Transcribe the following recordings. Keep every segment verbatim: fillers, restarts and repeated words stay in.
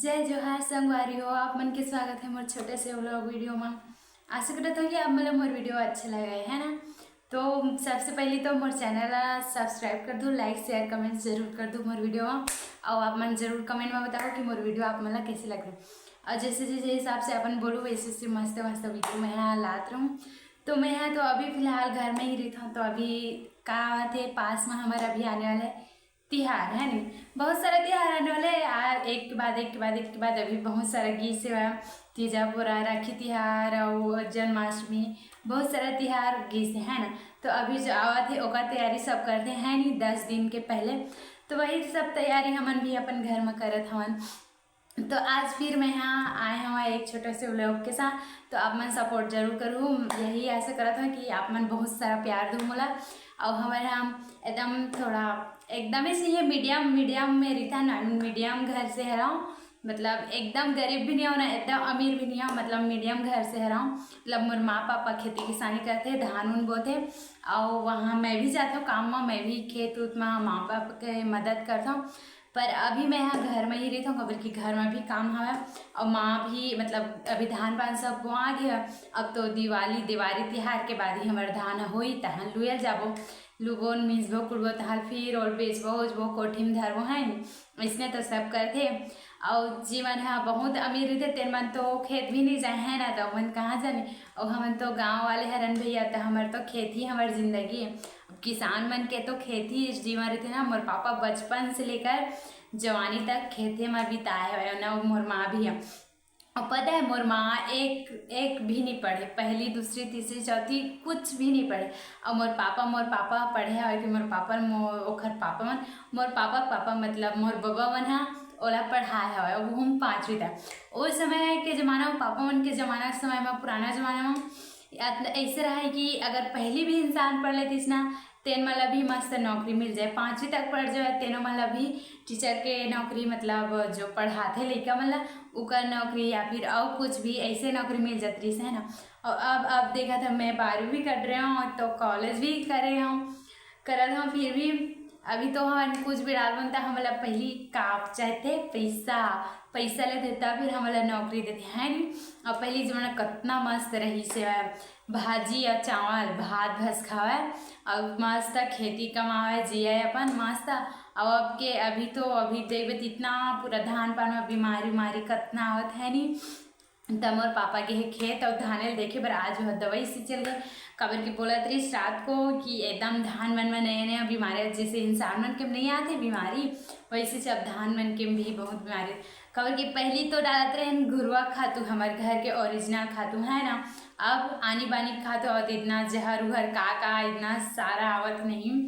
जय जोहार संगवारी हो, आप मन के स्वागत है मोर छोटे से vlog video में। आशा करत हूँ कि आप मन ला मोर video अच्छा लगे, है ना। तो सबसे पहले तो मोर channel ला subscribe कर दो, like, share, comment जरूर कर दो मोर video में। और आप मन जरूर comment में बताओ कि मोर video आप मन ला कैसे लगे। और जैसे जैसे हिसाब से अपन बोलू, वैसे वैसे मस्त मस्त video मैं यहाँ लात रहूँ। तो मैं यहाँ तो अभी फिलहाल घर में ही रहता हूँ। तो अभी का बात है, पास में हमारा अभी आने वाला है तिहार, है नी। बहुत सारा तिहार आने वाले हैं, आ, एक के बाद एक के बाद एक के बाद अभी बहुत सारा गीस है, तीजा पोरा, राखी तिहार और जन्माष्टमी, बहुत सारा तिहार गीस है, है ना। तो अभी जो आवत है ओकर तैयारी सब करते हैं नी, दस दिन के पहले। तो वही सब तैयारी हमन भी अपन घर में करत हवन। तो आज फिर मैं यहाँ आए हूँ एक छोटे से vlog के साथ। तो आप मन support जरूर करू, यही आशा करत हूँ कि आप मन बहुत सारा प्यार दू मोला। और हमारे हम एकदम थोड़ा एकदम ही सही है, medium medium में रहता ना, medium घर से हराऊँ, मतलब एकदम गरीब भी नहीं हो ना, एकदम अमीर भी नहीं हो, मतलब medium घर से हराऊँ। मतलब मोर माँ पापा खेती किसानी करते, धान उन बोते, और वहाँ मैं भी जाता हूँ काम में, मैं भी खेत उत में माँ पापा के मदद करता हूँ। पर अभी मैं यहाँ घर में ही रहता हूँ, काबर कि घर में भी काम हवय और माँ भी, मतलब अभी धान पान सब बोआ गया। अब तो दिवाली, दिवाली तिहार के बाद ही हमार धान होई, तहन लुयल जाबो, लुबोन, मिसबो, कुड़बो, तहाल फिर ओल बेचबो, उचबो, कोठी में धरबो, है नी? इसने तो सब करथे। और जीवन ह बहुत अमीर रहिथे, तेन मन तो खेत भी नहीं जाए, है ना, तो मन कहाँ जाने। और हमन तो गाँव वाले हरन भैया, तो हमर तो खेत ही हमर जिंदगी है। अब किसान मन के तो खेत ही जीवन रहिथे ना। मोर पापा बचपन से लेकर जवानी तक खेते में बिताए हवय ना, मोर माँ भी है। और पता है, मोर माँ एक, एक भी नहीं पढ़े, पहली, दूसरी, तीसरी, चौथी कुछ भी नहीं पढ़े। और मोर पापा, मोर पापा पढ़े हवय कि मोर पापा, मो-, ओखर पापा मन, मोर पापा के पापा, मतलब मोर बबा मन ह ओला पढ़ाए हवय, वो हम पाँचवीं तक। ओ समय के जमाना, पापा मन के जमाना, समय में, पुराना जमाना में अत-, ऐसे रहे कि अगर पहली भी इंसान पढ़ लेतिस ना, तेन मन ला भी मस्त नौकरी मिल जाए, पाँचवीं तक पढ़ जाए, तेनो मन ला भी टीचर के नौकरी, मतलब जो पढ़ाथे लइका मन ला, ओकर नौकरी या फिर अउ कुछ भी ऐसे नौकरी मिल जात रहिस, है ना। और अब, अब देखा था, मैं बारहवीं भी कर रहे हूँ, तो कॉलेज भी करे हूँ, करत हूँ, फिर भी अभी तो हमन कुछ भी डालबन त हमन ला पहली का चाहते, पैसा, पैसा लेते तब फिर हमन ला नौकरी देते, है नी। और पहली जमाना कितना मस्त रहिस हे, भाजी और चावल, भात भस खावे और मस्त खेती कमावे, जिए अपन मस्त। और अब के, अभी तो, अभी देखबे त इतना पूरा धान पान में बीमारी उमारी कितना आवत है नी। त मोर पापा गे हे खेत और धाने ल देखे बर, आज वो दवाई से चल गए। काबर कि बोलत रहिस रात को कि एकदम धान मन में नया नया बीमारी, जैसे इंसान मन के में नहीं आते बीमारी, वैसे सब धान मन के में भी बहुत बीमारी। काबर कि पहली तो डालत रहेन घुरुआ खातू, हमर घर के ओरिजिनल खातू है ना। अब आनी बानी खातू आवत, इतना जहर उहर का का इतना सारा आवत नहीं।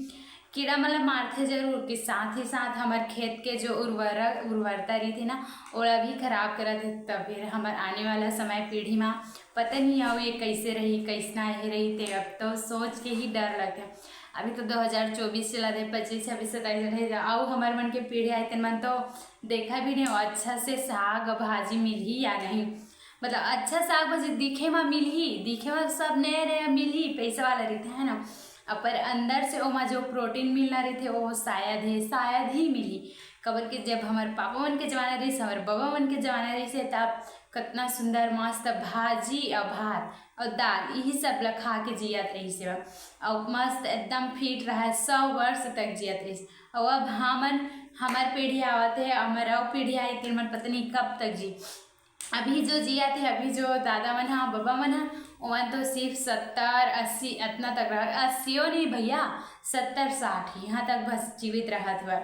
कीड़ा मन ला मारथे जरूर, कि साथ ही साथ हमर खेत के जो उर्वरक, उर्वरता रहिथे ना, ओला भी खराब करत हे। तब फिर हमर आने वाला समय पीढ़ी मा पता नहीं आऊ ये कैसे रही, कैसना ये रही, ते अब तो सोच के ही डर लगथे। अभी तो दो हज़ार चौबीस चलत हे, पच्चीस, छब्बीस, सत्ताईस, अट्ठाईस, अउ हमर मन के पीढ़ी आए, तेन मन तो देखा भी नहीं हो अच्छा से साग भाजी मिलही या नहीं। मतलब अच्छा साग भाजी दिखे मा मिलही, दिखे मा सब नए नए मिलही, पैसा वाला रहिथे, है ना। अब पर अंदर से ओमा जो प्रोटीन मिलना रहिथे, वो शायद है, शायद ही मिलही। काबर कि जब हमर पापा मन के जमाना रहिस, हमर बाबा मन के जमाना रहिस हे, तब कितना सुंदर मस्त भाजी और भात और दाल, यही सब ला खा के जियत रहिस हे। और मस्त एकदम फिट रहा, सौ वर्ष तक जियत रहिस। और अब हमन, हमर पीढ़ी आवत हे, हमर अउ पीढ़ी आई, तेन मन पता नहीं कब तक जी। अभी जो जियत हे, अभी जो दादा मन हा, बाबा मन हा, ओमन तो सिर्फ सत्तर, अस्सी, इतना तक रहा, अस्सियों नहीं भैया, सत्तर, साठ, यहाँ तक बस जीवित रहत हुआ।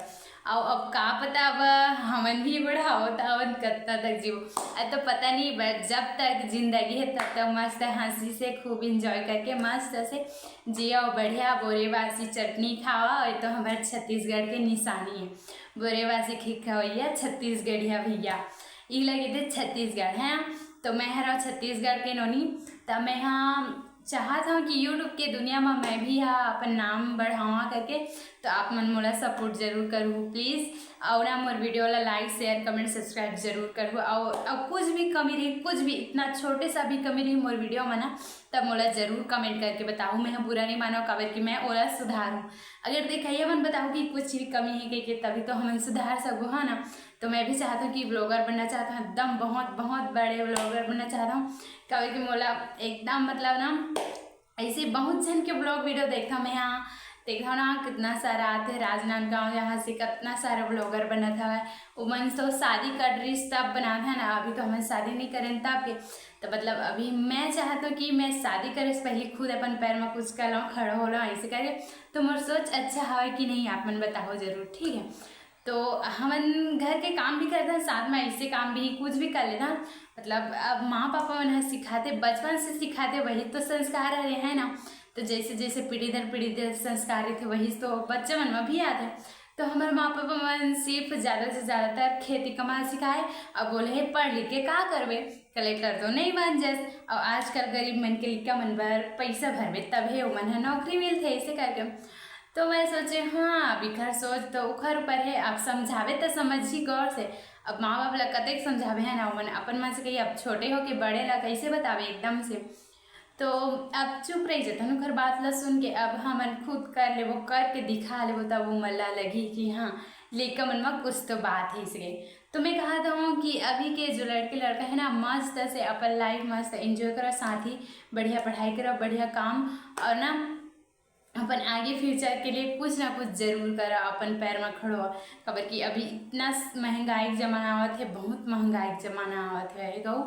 अउ अब का पता, अब हमन भी बुढ़ाओ त हमन कितना तक जीवो। अब तो पता नहीं, but जब तक जिंदगी है, तब तक मस्त हंसी से खूब enjoy करके मस्त से जियो, बढ़िया बोरे बासी चटनी खावा। और तो हमारे छत्तीसगढ़ के निशानी है, बोरे बासी खी-, खवैया छत्तीसगढ़िया भैया, ई लगे थे छत्तीसगढ़ है। तो मैं हरा छत्तीसगढ़ के नोनी, त मैं हा चाहत हूँ कि YouTube के दुनिया में मैं भी हा अपन नाम बढ़ावा करके। तो आप मन मोला support जरूर करू please। और ना मोर video ला like, share, comment, subscribe जरूर करू। और, और कुछ भी कमी रही, कुछ भी इतना छोटे सा भी कमी रही मोर video में ना, तब मोला जरूर comment करके बताओ। मैं हा बुरा नहीं मानो, काबर कि मैं ओला सुधारूँ। अगर देखइया मन बताओ कि कुछ भी कमी है के, के तभी तो हमन सुधार सकबो, है ना। तो मैं भी चाहत हूँ कि ब्लॉगर बनना चाहत हूँ, एकदम बहुत बहुत बड़े ब्लॉगर बनना चाहत हूँ। काबर कि मोला एकदम, मतलब ना, ऐसे बहुत झन के ब्लॉग वीडियो देखथंव मैं हा, देखथंव ना, कितना सारा आथे राजनांदगांव, यहाँ से कितना सारा ब्लॉगर बनत हवय। उमन तो शादी कर रहिस तब बनात हे ना, अभी तो हमन शादी नहीं करेन तब के। तो मतलब अभी मैं चाहत हूँ कि मैं शादी करे से पहले खुद अपन पैर में कुछ कर लूँ, खड़ा हो लूँ, ऐसे करके। तो मोर सोच अच्छा हवय कि नहीं, आप मन बताओ जरूर, ठीक है। तो हमन घर के काम भी करथन, साथ में ऐसे काम भी कुछ भी कर लेथन। मतलब अब माँ पापा मन ह सिखाथे, बचपन से सिखाथे, वही तो संस्कार हरे, है ना। तो जैसे जैसे पीढ़ी दर पीढ़ी दर संस्कार रहिथे, वही तो बच्चा मन में भी आथे। तो हमर माँ पापा मन सिर्फ ज़्यादा से ज़्यादातर खेती कमाल सिखाए, अब बोले हे पढ़ लिख के का करबे, कलेक्टर तो नहीं बन जस। और आजकल गरीब मन के लइका मन बर पैसा भरबे तब हे ओमन ह नौकरी मिलथे, ऐसे करके। तो मैं सोचे हाँ, अब इखर सोच तो उखर ऊपर है, आप समझावे तो समझी गौर से। अब माँ बाप ला कतेक समझावे है ना, ओमन अपन मन से कही, अब छोटे हो के बड़े ला कैसे बतावे एकदम से। तो अब चुप रह जतन उखर बात ला सुन के, अब हमन खुद कर लेबो, करके दिखा लेबो, तब वो मल्ला लगी कि हाँ, लइका मन में कुछ तो बात है इसके। तो मैं कहा था हूँ कि अभी के जो लड़के लड़का है ना, मस्त से अपन लाइफ मस्त एंजॉय करो, साथ ही बढ़िया पढ़ाई करो, बढ़िया काम, और ना अपन आगे फ्यूचर के लिए कुछ ना कुछ जरूर करा, अपन पैर में खड़ो। काबर कि अभी इतना स-, महंगाई के जमाना आवत है, बहुत महंगाई के जमाना आवत है, है कहू।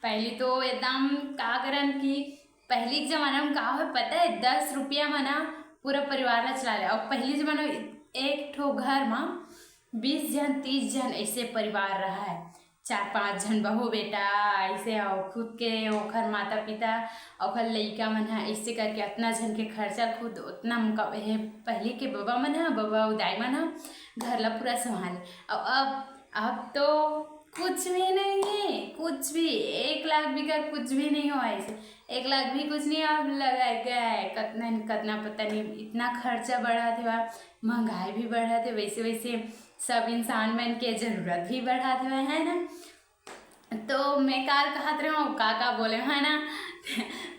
पहले तो एकदम का करन कि पहली के जमाना में का हो पता है, दस रुपया में ना पूरा परिवार ला चला ले। और पहली जमाना में एक ठो घर में बीस जन तीस जन ऐसे परिवार रहा है, चार पाँच झन बहू बेटा ऐसे, और खुद के ओखर माता पिता, ओखर लइका मन ह, ऐसे करके अतना झन के खर्चा खुद उतना मुका-, हे, पहली के बबा मन ह, बबा अउ दाई मन ह घर ला पूरा संभाले। और अब, अब तो कुछ भी नहीं है, कुछ भी, एक लाख भी कर कुछ भी नहीं हो ऐसे, एक लाख भी कुछ नहीं। अब लगा गया है कतना न कतना, पता नहीं इतना खर्चा बढ़ा थे, महंगाई भी बढ़ा थे, वैसे वैसे सब इंसान मन के जरूरत भी बढ़ा थे, है ना। तो मैं काल कहत रहे हूँ, का का बोले हूँ, है ना।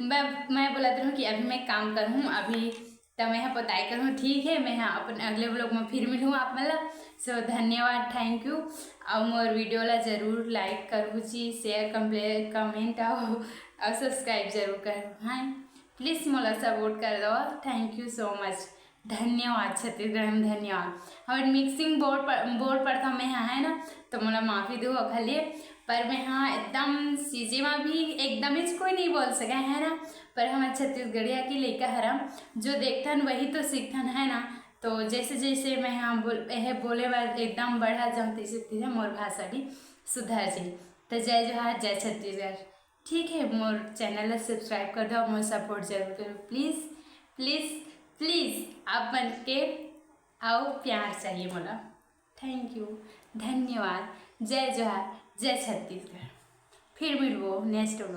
मैं मैं बोलत रहूँ कि अभी मैं काम करूँ, अभी तो मैं यहाँ पोताई करूँ, ठीक है। मैं यहाँ अपन अगले ब्लॉग में फिर मिलूँ आप मन ला। सो धन्यवाद, थैंक यू। और मोर वीडियो ला जरूर लाइक करू जी, शेयर, कंप्ले कमेंट और, और सब्सक्राइब जरूर करू। हाँ, प्लीज मोला सपोर्ट कर दो, थैंक यू सो मच। धन्यवाद छत्तीसगढ़ में, धन्यवाद। हमर मिक्सिंग बोल पर, बोल पड़ता मैं यहाँ, है ना, तो मोला माफी दो ओखर लिए। पर मैं हाँ एकदम चीजें में भी एकदम ही कोई नहीं बोल सके, है ना। पर हमर छत्तीसगढ़िया की लइका हरम, जो देखथन वही तो सीखथन, है ना। तो जैसे जैसे मैं हाँ बोल, यह बोले बार एकदम बढ़ा जाऊँ, तैसे तैसे मोर भाषा भी सुधर जाए। तो जय जोहार, जय छत्तीसगढ़। ठीक है, मोर चैनल ला सब्सक्राइब कर दो, मोर सपोर्ट जरूर करो प्लीज, प्लीज, प्लीज। आप मन के आओ प्यार चाहिए मोला। थैंक यू, धन्यवाद, जय जोहार, जय छत्तीसगढ़। फिर मिलबो नेक्स्ट ब्लॉग।